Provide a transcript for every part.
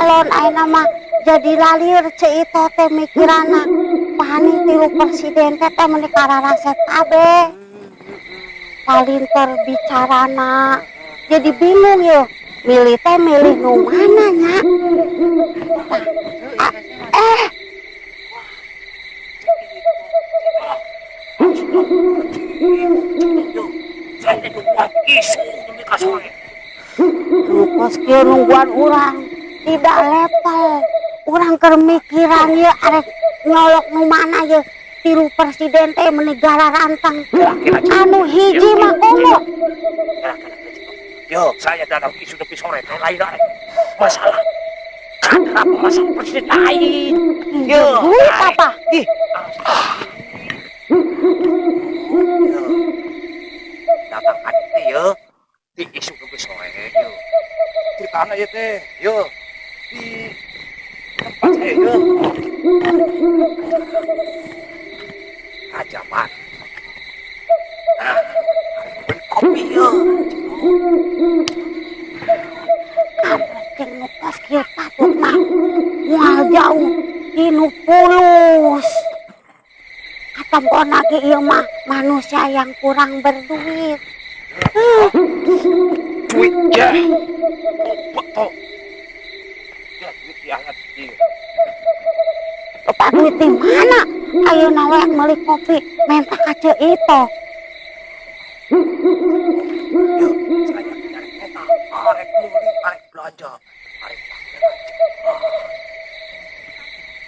Calon ayeuna mah jadi lalir Ceu Itoh teh mikirana. Paning tilu presiden teh teh meuni kararasep kabeh. Palinter bicarana. Jadi bingung yo. Milih teh milih nu mana nya? Tah, ah, eh. Saya teh nungguan isu nepi ka sore. Nu kos kieu nungguan urang tidak level. Urang keur mikiran ieu arek nyolok nu mana ye. Tilu presiden teh meuni garanteng. Anu hiji mah komo. Yo, saya dalam isu nepi sore teh lain arek masalah. Kenapa masalah presiden lain? Yo, duit apa? Ih. Datang teh yo di isu nepi sore yo. Ceritana ieu teh yo di tempat saya yo. Rajaman. Nah, beli kopi yo. Kampret jeung nu kos kieu patut mah moal jauh ti nu pulus. Katempona ge ieu mah manusia yang kurang berduit. Duit ya. Oh, betul. Ya, duit diangkat di. Bapak duit di mana? Ayeuna we meuli kopi menta ka Ceu Itoh. Yo, saya arek menta, arek meuli, arek belanja, arek belanja.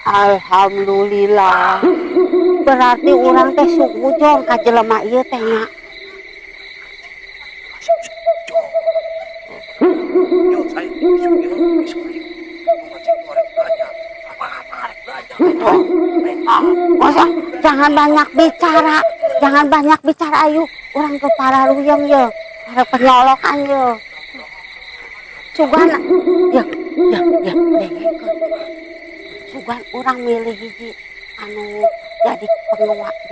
Alhamdulillah. Berarti urang teh suudzon ka jelema ieu teh nya. Yo, saya yo, besok yo. Mau arek belanja. Apa-apa arek belanja. Menta. Masa jangan banyak bicara, jangan banyak bicara ayo. Urang ke Pararuyong yo, para penyolokan yo. Sugan, ya, ya, ya, dengekeun. Sugan urang milih hiji anu jadi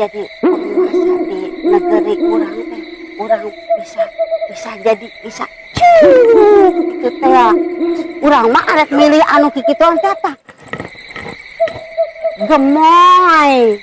jadi penguasa di negeri urang teh. Urang bisa bisa jadi bisa cuk gitu teh ya. Urang mah arek milih anu kikituan teh tah. Gemoy.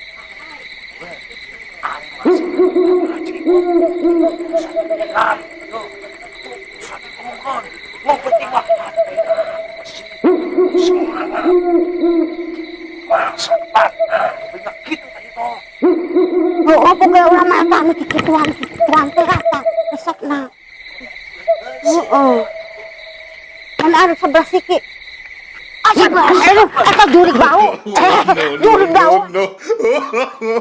Oh, pokoknya urang mah eta anu kikituan kikituan teh rata resepna. Heeh. Mana ada sebelah siki. Asa aduh, eta jurig bau. Eh, jurig bau. No, no.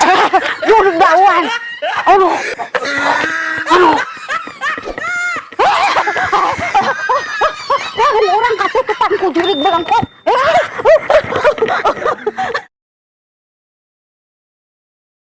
Eh, jurig bauan. Aduh. Aduh. Lamun urang katutupan ku jurig berengkok.